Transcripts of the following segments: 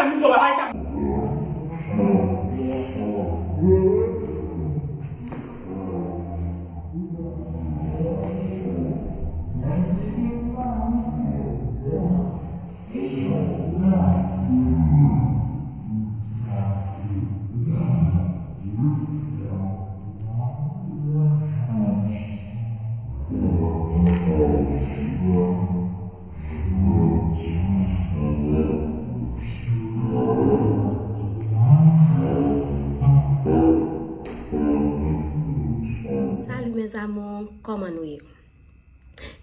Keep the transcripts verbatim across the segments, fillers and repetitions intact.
Sa mikwo pa bay sa. Salut mes amours, kòman nou ye?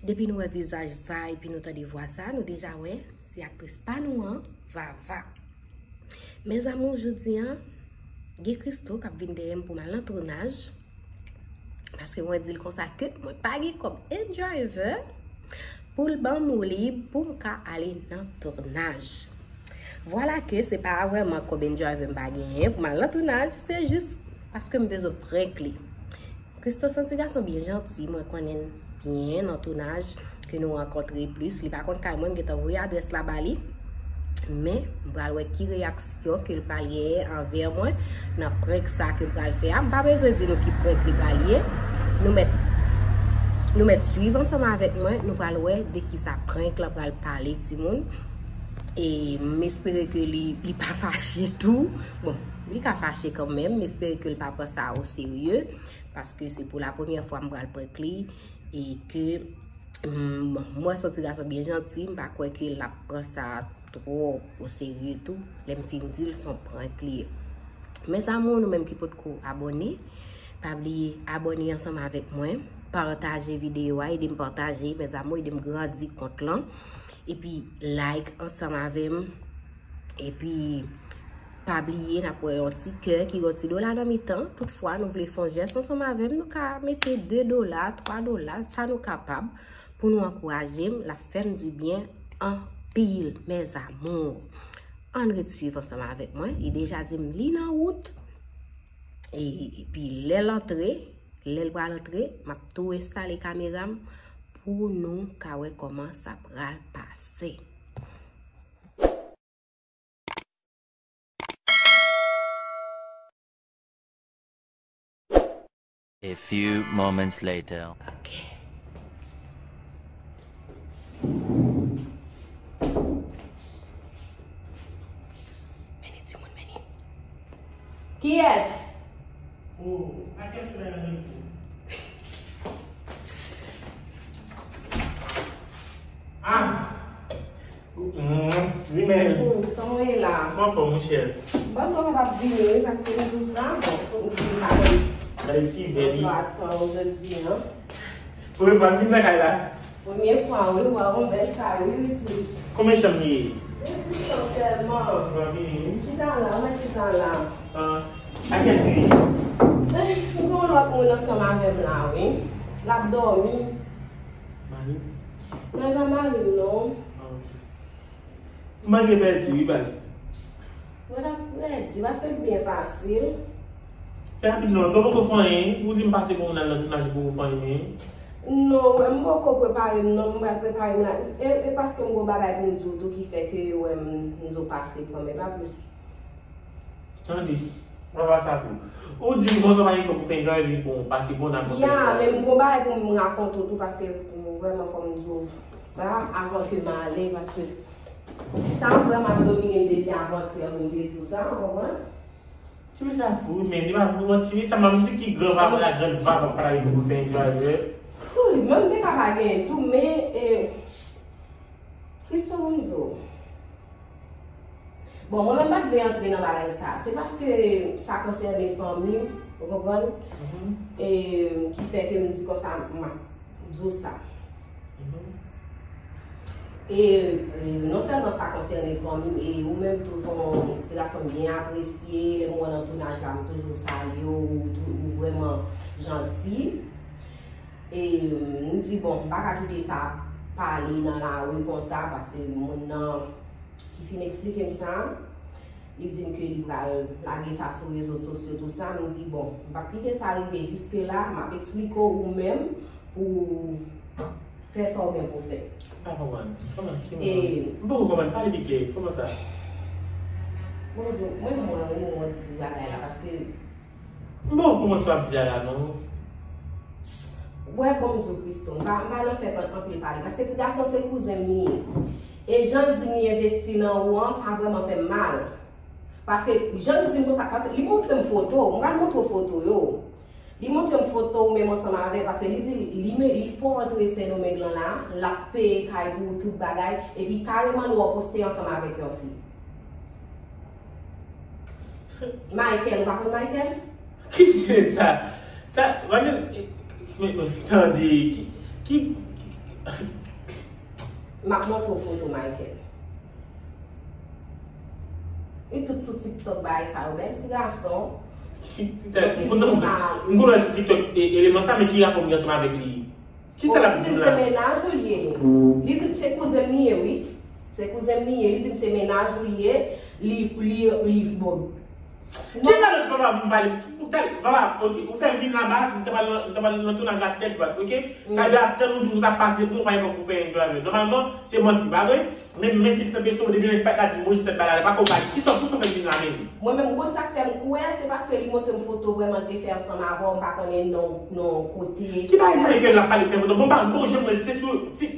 Depi nou wè vizaj sa epi nou tande vwa sa, nou deja wè se aktris pa nou an, Vava. Mes amours, jodi an, gen Christo k ap vin dèyè m pou m al nan tounaj. Paske mwen di l konsa ke mwen pa gen kòb N driver pou l ban m lib pou m ka ale nan tounaj. Vwala ke se pa vrèman kòb N driver m pa genyen pou m al nan tounaj, se jis paske m bezwen prank li. Christo se yon ti gason byen janti, mwen konnen l byen nan tounaj ke nou rankontre plis. Li pa konn kay mwen, m gentan voye adrès la ba li. Men, m pral wè ki reyaksyon ke l pral genyen anvè mwen nan prank sa ke m pral fè a. M pa bezwen di nou ki prank li pral ye. Nou mèt, nou mèt swiv ansanm avèk mwen, nou pral wè de ki sa prank lan pral pale, timoun. E m espere ke li, li pa fache tou. Bon, li ka fache kanmenm, m espere ke l pa pran sa o serye. Paske se pou la premyè fwa m pral prank li e ke, mm, bon, m wè se yon ti gason byen janti, m pa kwè ke l ap pran sa twò o serye tou, lè m fin di l se yon prank li ye. Mes amours, nou menm ki potko abòne, pa bliye abòne ansanm avèk mwen, pataje videyo a, ede m pataje, mes amours, ede m grandi kont lan, epi like ansanm avè m, epi pa bliye, n ap wè yon ti kè ki gen yon ti dola nan mitan. Toutfwa, nou vle fè yon jès ansanm avè m, nou ka mete de dola, twa dola, sa nou kapab pou nou ankouraje m. L ap fè m dibyen anpil, mes amours. Ann ret swiv ansanm avèk mwen. Li deja di m li nan wout. E, epi lè l antre, lè l pral antre, m ap tou enstale kamera m pou nou ka wè kòman sa pral pase. A few moments later. Ok. Mennen timoun, mennen. Kiyès? Oh, a kiyès ou la nan rezo? Ah! Mm, wi, men. Hmm, kòman w ye la? Mwen anfòm, monchè. M panse w pa t ap vini, wi, paske m di w sa, bon, fòk m vin kay ou. Gade ti vè li. Bonswa, tan ou jodi an. Premye fwa m vin nan kay la. Premye fwa, wi, waw, yon bèl kay, wi, pitit. Konbyen chanm li ye? De ti chanm sèlman. Mwen vini, wi. Chita la, mwen chita la. Ah, a kiyès li ye? Eh, m gen yon lòt moun ansanm avè m la, wi. L ap dòmi. Mari? Non, e pa mari m, non. Ah, ok. Malgre pèdi, wi, baz. Mwen t ap pèdi, paske l byen fasil. Fè rapid non, ou poko fè anyen, ou di m pase pou moun al nan tounaj pou ou fè anyen. Non, wè, m poko prepare m, non, m pral prepare m la. E, e paske m gon bagay pou m di w tou ki fè ke, wè, m, m di w pase pran, men pa plis. Tande, papa sa tou. Ou di m konsa w pa gen kòb pou fè enjoy, vin pou pase bon nan konsèy. Ya, men m gon bagay pou m rakonte w tou, paske, mm, vrèman fò m di w sa avan ke m ale, paske sa vrèman ap domine m depi avantyè, m te di w sa, w konprann? Ti mesye a fou, men li pa pou mwen, ti mesye a, m ap di ki gran vava la, gran vava pa ta vin pou fè enjoy, vre. Wi, men m te ka pa genyen tou, men, e, Christo, pou m di w. Bon, mwen menm m pa t vle antre nan bagay sa. Se paske sa konsène fanmi m, ou konprann? Mhm. E ki fè ke m di konsa, m ap di w sa. Mhm. E, e non sèlman sa konsène fanmi m, e ou menm tou, se yon ti gason m byen apresye. Lè m wè w nan tounaj la, m toujou salye w, ou tou, ou vrèman janti. E m di, bon, m pa ka kite sa ap pale nan lari konsa, paske moun nan ki fin eksplike m sa, li di m ke li pral lage sa sou rezo sosyo, tou sa. M di, bon, m p ap kite sa rive jiske la, m ap eksplike w ou menm pou w fè sa w gen pou w fè. M pa konprann. Kòman? Ki moman? E m poko konprann. Pale pi klè. Kòman sa? Bonjou, mwen, mwen, mwen, mwen di bagay la, paske Bon, kòman w ap di a la non? Wè, bon, m di w, Christo, m pa, m pa nan fè anpil pale, paske ti gason se kouzen m li ye. E jan l di m li envesti nan ou an, sa vrèman fè m mal. Paske jan l di m konsa, paske li montre m foto, m pral montre w foto yo. Li montre m foto ou menm ansanm avè l, paske li di li, li, li fò antre Sendomeng lan la, l ap peye kay pou ou tout bagay, epi kareman l wè w poste ansanm avèk yon fi. Michael, ou pa konn Michael? Ki se sa? Sa, mwen, men, men, tande, ki, ki, M ap montre w foto Michael. Li tout sou TikTok bagay sa yo, bèl ti gason. M konnen sou TikTok eleman sa, men ki rapò m gen ansanm avèk li? Ki sa l ap di m la? Li di m se mennaj ou li ye. Li di m se kouzen m li ye, wi. Se kouzen m li ye. Li di m se mennaj ou li ye. Li, li, li, bon. Ki sa lòt papa pou m pale? Papa, ok, ou fè m vin la bas, m te pale nan tounaj la tèt bat, ok? Sa de ap tann ou di m sa pase pou mwen, pa gen pou fè enjoy avè l. Nòmalman, se manti, pa vre? Men, men si se peso, depi lè pat la di mwen jis tèt bagay la, pa konprann. Kisa pou sa fè vin la menm? Mwen menm, ou konn sa k fè m kwè, se paske li montre m foto vrèman l te fè ansanm avè w, m pa konnen non, non kote. Ki bagay Michael la pale fè foto? Bon, pa bon, jan mwen, se sou ti.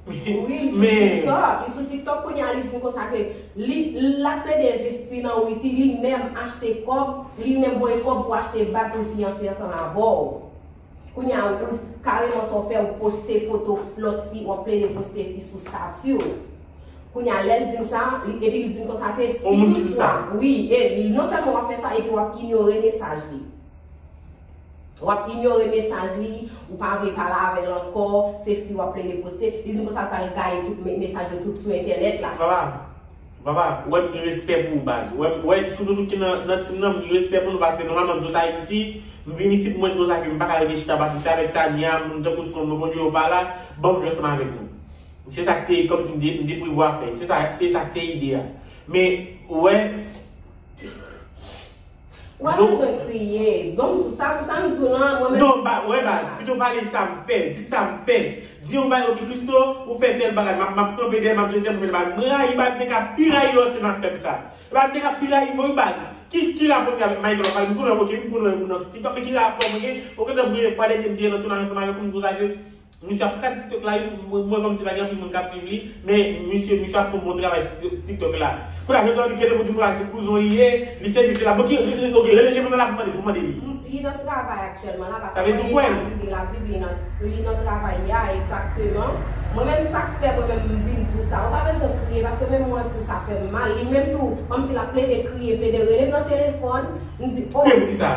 Wi, li sou TikTok. Li sou TikTok kounye a, li di m konsa ke li, l ap plede envesti nan ou, si li menm achte kòb, li menm voye kòb pou achte bag pou l fiyanse ansanm avè w. Kounye a, ou kareman sa w fè, ou poste foto lòt fi, w ap plede poste fi sou stati w. Kounye a, lè l di m sa, li, epi li di m konsa ke si toutfwa, wi, e non sèlman w ap fè sa, epi w ap inyore mesaj li. W ap inyore mesaj li, ou pa vle pale avè l ankò, se fi w ap plede poste. Li di m konsa l pral gaye tout mesaj yo tout sou entènèt la. Papa, papa, ou wè m gen respè pou ou baz. Ou wè, ou wè tout nou tout ki nan, nan team nan, m gen respè pou nou paske nòmalman m sot Ayiti, m vin isit mwen di konsa ke m pa ka rete chita paske se avèk Tania, moun tankou Strong, mwen kondwi yo pa la, ban m jwe ansanm avèk nou. Se sa k te, kòmsi m te, m te prevwa fè. Se sa, se sa k te ide a. Men, ou wè, W ap bezwen kriye. Bon, m di w sa, sa m di w lan, mwen menm. Non, ba, wè baz, pito pale sa m fè, di sa m fè. Di yon bagay, ok, Christo, ou fè tèl bagay, m ap, m ap kanpe dèyè, m ap di w tèl, ou fè tèl bagay. M rayi, m pa te ka pi rayi lòt se nan fè m sa. M pa te ka pi rayi vre wi baz. Ki, ki rapò m gen avèk Michael w ap pale? M konnen, ok, m konnen moun nan sou TikTok, men ki rapò mwen gen? Ok, nan premye fwa depi m te nan tounaj ansanm avèk ou, m konsa ke Misye ap kraze TikTok la wi, mwen, mwen kòmsi pa gen anpil moun k ap swiv li, men misye, misye ap fè yon bon travay sou TikTok la. Kounye a, jodi a, li kenbe pou di m la se kouzon li ye, li se, li se la. Bon, ki, ok, rele, rele nan la pou mande, pou mande li. Li nan travay aktyèlman la, paske mwen deja di li l ap viv, li nan, li nan travay ya, egzakteman. Mwen menm sa k fè mwen menm m vin di w sa, ou pa bezwen kriye, paske menm mwen tou sa fè m mal, li menm tou, kòmsi l ap plede kriye, plede rele m nan telefòn, m di, oh. Kriye pou kisa?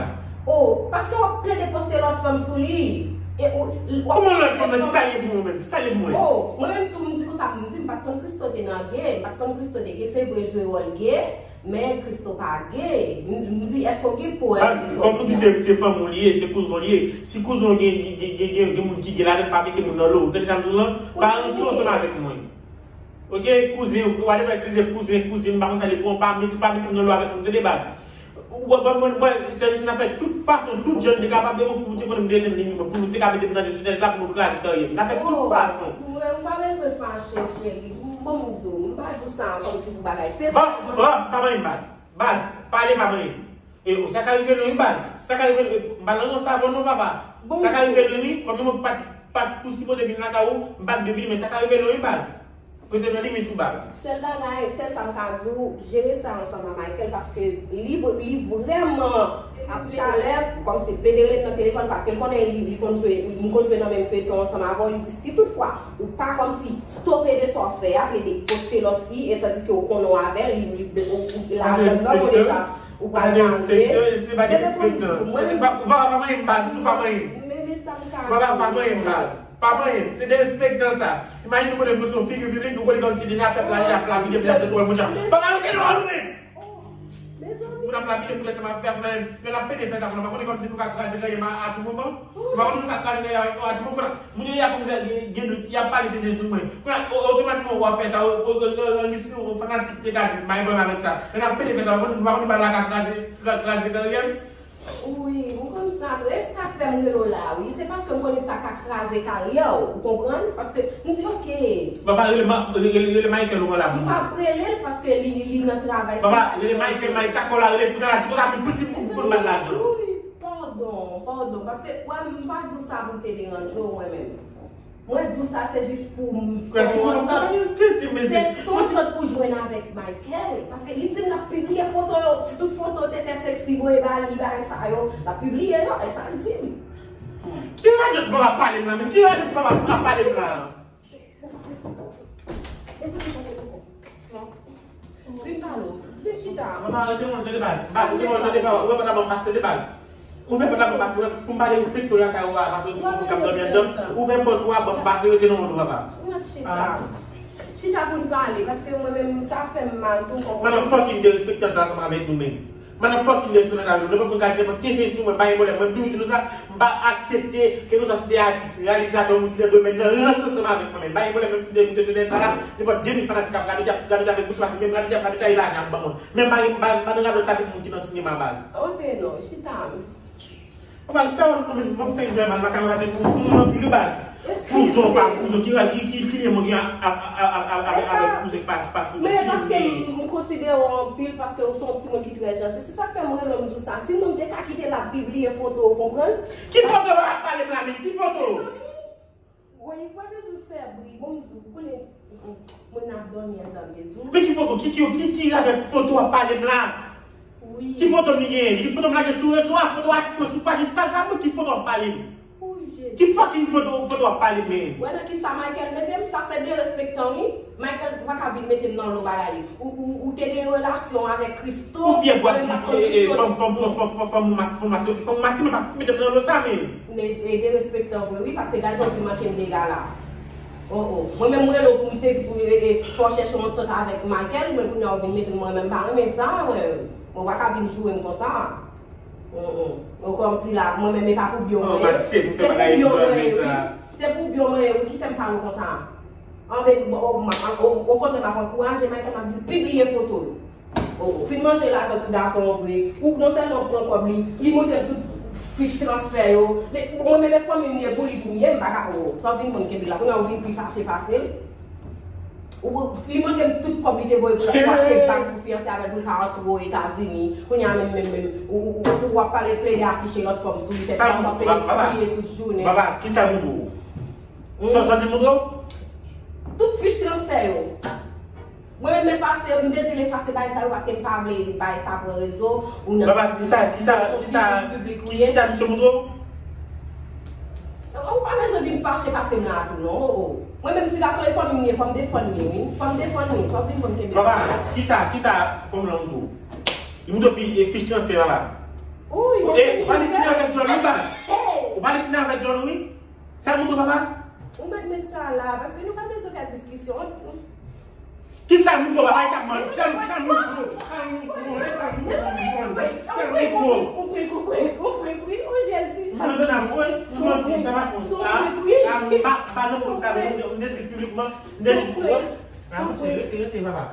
Oh, paske w ap plede poste lòt fanm sou li. E ou, w ap Kòman lòt fanm nan? Kisa li ye pou mwen menm? Kisa li ye pou mwen? Oh, mwen menm tou m di konsa, m di m pa t konn Christo te nan gay, m pa t konn Christo te gay, se vre l jwe wòl gay, men Christo pa gay. M, m di èske w gen prèv de sa w di a? Kòm ou di se, se fanm ou li ye, se kouzon w li ye. Si kouzon w gen, gen, gen, gen, gen, gen moun ki gay ladan l, pa mete moun nan lo. Ou tande sa m di w lan? Pa ranse w ansanm avèk mwen. Ok, kouzen, whatever, si se kouzen, kouzin, m pa konn sa li pran, pa met, pa met m nan lo avèk moun, tande baz. Ou wè, mwen, mwen, mwen, sèvis n ap fè tout fason, tout jan n te kapab, depi pou nou te konnen m te etenn limit mwen, pou nou te ka mete m nan jesyon entènèt la, pou nou kraze karyè m. N ap fè tout fason. Ou pa bezwen fache, cheri. Bon, m di w, m pa di w sa ankò, m di w bagay. Se sa. Bon, bon, pa manyen m, baz. Baz, pale pa manyen m. E sa ka rive nou wi baz. Sa ka rive nou. M pa nan ranse avè w non papa. Sa ka rive nou wi. Kòm mwen pa t, pa t pou sipoze vin lakay ou, m pa t dwe vini, men sa ka rive nou wi baz. Rete nan limit ou baz. Sèl bagay, sèl sa m ka di w, jere sa ansanm a Michael paske li, li vrèman ap chalè, kòmsi plede rele m nan telefòn paske l konnen li, li konn jwe, m konn jwe nan menm feyton ansanm avè w, li di si toutfwa ou pa kòmsi stope de sa w ap fè a, plede poste lòt fi, e tandiske ou konnen w avè l, li, li, ou, ou, lajan nan ou deja, ou pral marye. Bebe pou m di w, mwen menm. Ou pa, ou pa, pa manyen m baz, ou pa manyen m. Men, men sa m ka di w. Pa, pa, pa manyen m baz. Pa manyen m. Se derespektan sa. Imajine ou konnen pou se yon figi piblik, ou konnen kòmsi deja pèp la deja flabide, deja pèp la deja. Fòk arete nou an nou menm. Mezanmi. Moun ap lapide pou lèt sa m ap fè ak mwen, lè n ap pede fè sa kounye a, m pa konnen kòmsi nou ka kraze karyè m a tou moman. M pa konnen nou ka kraze karyè m a tou moman. Moun yo deja kòmsi gen, gen dout, y ap pale tenten sou mwen. Kounye a, o-, otomatikman w ap fè sa, o-, o-, o-, o-, o-, si yon fanatik te ka di m, pa gen pwoblèm avèk sa. Lè n ap pede fè sa, m pa konnen, m pa konnen bagay la ka kraze, kra-, kraze karyè m. Wi, m konn sa tou. E sa k fè m rele w la, wi. Se paske m konnen sa ka kraze karyè w, ou konprann? Paske m di, oke. Papa, rele, ma- rele, rele, rele Michael ou la pou mwen. M p ap rele l paske li, li, li nan travay. Papa, rele Michael, Michael, Kakola, rele pou nan la, ti konsa, pou piti pou konn bat lajan. Wi, padon, padon. Paske, wè, m pa di w sa pou te deranje w, mwen menm. Mwen di w sa, se jis pou m fè yon antant. Se, se yon antant pou jwenn avèk Michael. Paske li di m l ap pibliye foto yo, tout foto te fè seksi voye ba li, bagay sa yo, l ap pibliye yo, e sa l di m. Ki radyo papa ap pale m la menm? Ki radyo papa ap pale m la? Vin pale w. Vin chita. Papa, rete non, tande baz. Baz, rete non, tande baz. Ou fè pòt la ban m pase, tande baz. Ou fè pòt la ban m pase, pou m pa derespekte w lakay ou a, paske ou di pou moun k ap dòmi anndan. Ou fè pòt ou a ban m pase, rete non, papa. Ou mèt chita. Chita pou n pale, paske mwen menm, sa fè m mal tou, konprann. Mwen nan fucking derespektan sa ansanm avèk nou menm. Mwen nan fucking derespektan sa avèk nou. Nenpòt moun ka di nenpòt tenten sou mwen, pa gen pwoblèm. Mwen toujou di nou sa, m pa aksepte, kèlkeswa si se atis, reyalizatè, moun ki nan domèn nan, ranse ansanm avèk mwen menm. Pa gen pwoblèm, menm si m te moute sou entènèt la, nenpòt de mil fanatik ap gade, ki ap gade avèk bouch pase, menm gade, ki ap gade, taye lajan ap ban mwen. Men m pa gen, m pa, m pa nan radòt sa avèk moun ki nan sinema baz. Ote non, chita. Papa, fè w, m fè enjoy mal la, kamera se pou sou mwen anpil wi baz. Kouzen ou pa kouzen, ki, ki, ki, ki lyen mwen gen avèk, avèk kouzen ki pa, ki pa kouzen? Men paske m, m konsidere w anpil, paske ou se yon timoun ki trè janti. Se sa k fè m rele w, m di w sa. Sinon, m te ka kite l ap pibliye foto, ou konprann? Ki foto w ap pale m la menm? Ki foto? Woy, ou pa bezwen fè bri. Bon, m di w, ou konnen, moun nan ap dòmi anndan, m te di w. Men ki foto? Ki, ki, ki, ki radòt foto w ap pale m la? Wi. Ki foto m li genyen? Ki foto m lage sou rezo a? Foto atis mwen sou paj Instagram mwen? Ki foto w ap pale m? Ki fucking foto, foto w ap pale m, men? Wè nan kisa Michael mete m? Sa se derespektan, wi. Michael pa ka vin mete m nan lo bagay li. Ou, ou, ou te gen relasyon avèk Christo. Ou fyè pou ap di, e, e, fanm, fanm, fanm, fanm, fanm, fanm, mas-, fanm, mas-, fanm, masi, men pa mete m nan lo sa, men. E, e, derespektan vre, wi, paske gade jan w vin manke m dega la. Oh, oh. Mwen menm, mwen rele w pou m te, pou, e, e, fè w chèche yon antant avèk Michael, men kounye a w vin mete m, mwen menm pa renmen sa, mwen. Mwen pa ka vin joure m konsa. Mm, mm. Ou kòmsi la, mwen menm, e pa pou byon mwen ye. Se pou byon mwen ye, wi. Se pou byon mwen ye, wi, ki fè m pale w konsa. Anben, o kontrè, m ap ankouraje Michael, m ap di, pibliye foto yo. O, fin manje lajan ti gason an vre. Ou non sèlman pran kòb li, li montre m tout fich transfè yo. Li, mwen menm e fanmi m li ye, pou li pou m ye, m pa ka, o, sa w vin konn kenbe la. Kounye a ou vin pi fache pase l. Ou, li montre m tout kòb li te voye pou l, pou achte bag pou fiyanse avè l, pou l ka antre Ozetazini. Kounye a menm, menm, menm, ou, ou, ou, ou ap pale plede afiche lòt fanm sou li, fè tout sa, plede kriye tout jounen. Papa, kisa m dwe w? Sa, sa di m dwe w? Tout fich transfè yo. Mwen menm efase, m te di l efase bagay sa yo paske m pa vle bagay sa pran rezo, ou nan... Papa, kisa, kisa, kisa, kisa misye montre w? Ou pa bezwen vin fache pase m la tou non, o, o. Mwen menm ti gason e fanmi m ye, fò m defann li, wi. Fò m defann li, fò m vin konn kenbe. Papa, kisa, kisa fanm lan montre w? Li montre w fi, e, fich transfè, papa. Ou pa vle fini avèk John, wi, papa. Ou pa vle fini avèk John, wi. Sa l montre w, papa? Ou mèt met sa la, paske nou pa bezwen fè diskisyon. Kisa m dwe w, papa? Sa m, sa m, sa m dwe w? Sa m dwe w? Sa m dwe w? Sa m dwe w? Ou prank, ou prank, ou prank, wi, o Jezi. M pa nan avwe, m manti, sa pa konsa. Sa m pa, pa nan konsa, men m te di piblikman, m te di, a, monchè, rete, rete, papa.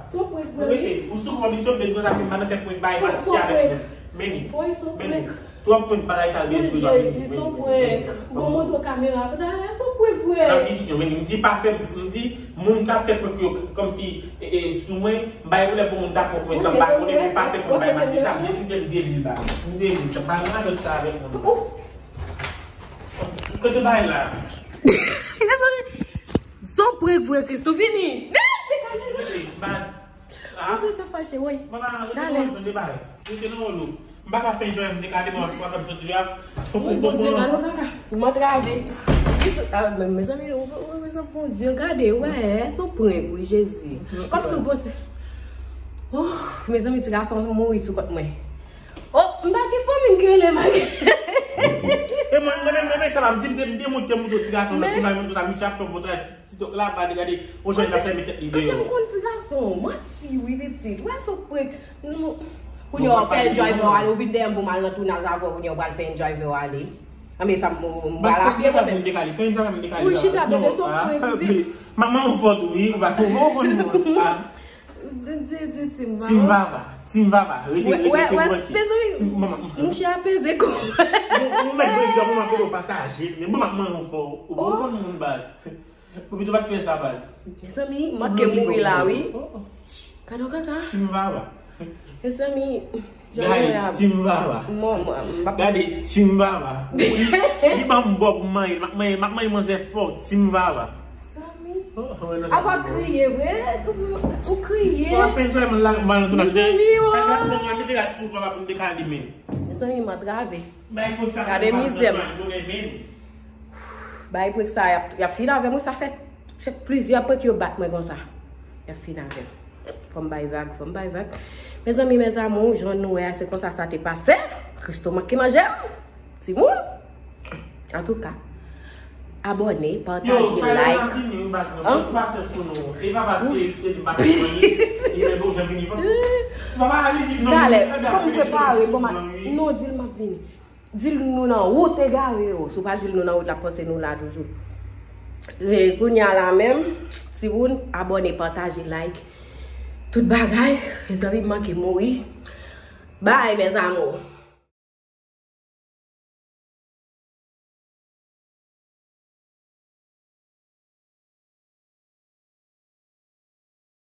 Rete, ou sou kondisyon, m te di konsa, ke m pa nan fè prank bay pati avèk mwen. Men, men, twòp prank bagay sa, l bezwen jwenn. Jezi, se yon prank. Bon, montre kamera, talè, se yon prank vre. Nan misyon, men, m di pa fè, m di, moun k ap fè prank yo, kòmsi, e, e, sou mwen, m bay pwoblèm pou moun ta pran prank sa, m pa konnen, men pa fè prank bay masi sa, m te di, m te, m te li ba. M te li, m pa nan lòt sa avèk moun. Kote bagay la? Se yon prank vre, Christo, vini. Degaje nou. Baz. Ah. Ou bezwen fache, wi. Mama, rete nan wòl, tande baz. Rete nan wòl ou. M pa ka fè jòy, m te ka demen, w ap fè m soti la. Wi, Bondye, gade w kaka. Ou antrave. Ah, men, mezanmi, ou, ou, mezanmi, Bondye, gade, wè, se yon prank, wi, Jezi. Kòmsi w panse. Oh, mezanmi, ti gason mouri sou kont mwen. Oh, m pa gen fanmi m ki rele m. E mwen, mwen menm, mwen menm, sa m ap di, m te, m te monte, monte ti gason nan, pou m al montre sa, misye ap fè yon bon travay. TikTok la, pa de gade, yon jèn k ap fèmen tèt li deyò. Kote m konn ti gason, manti, wi, pitit. Wè, se yon prank. Nou, kounye a, w ap fè enjoy vè w ale, ou vin dèyè m pou m al nan tounaj avè w, kounye a, w pral fè enjoy vè w ale. Anben, sa m, m pral apiye mwen menm. Fè enjoy vè m dekale. Wi, chita, bebe, se yon prank, wi. Manman m fò tou, wi, ou pa konprann mwen. Di, di, di, Tim Vava. Tim Vava. Team Vava, rete, rete, rete branche. Mezanmi, mouche a peze kò. Bon, bon, mèt bon, evidaman, mwen apre yo pataje. Men bon, m ap manyen w fò. Ou bon, bon moun baz. Ou pito pa t fè sa baz. Mezanmi, m ap ke mouri la wi. Kado kaka. Team Vava. Mezanmi, Guys, Team Vava. Mwen, mwen, m ap Gade, Team Vava. Li ban m bò pou m manyen, m ap manyen, m ap manyen manzè fò, Team Vava. Mezanmi. Apa kriye vre? Ou kriye? Ou ap fè enjoyman la, mwen tou la. Mezanmi, Sa ki ap fè mwen mete rad sou kò pa pou m te ka limen. Mezanmi, m antrave. Bay pwèk sa Gade mizè m. Mwen renmen. Bay pwèk sa y ap, y ap fin avè m wi, sa fè chak plizyè pwèk yo bat mwen konsa. Y ap fin avè m. Fò m bay vag, fò m bay vag. Mezanmi, mezanmi, jan nou wè a, se konsa sa te pase. Kristo manke manje m. Timoun. Antouka, abòne, Yo, pataje, sa yo like. Nan vini wi baz mwen. Hein? Bon, ti pasyans pou nou. E papa te te di m pa te manje. Li menm bon jan vini fò. Papa li di non. Talè, kòm m prepare, bon, ma, non, di l m ap vini. Di l nou nan wout egare yo. Si w pa di l nou nan wout, l ap panse nou la toujou. E kounye a la menm, timoun, abòne, pataje, like. Tout bagay, mezanmi, m manke mouri. Bye, mes amours.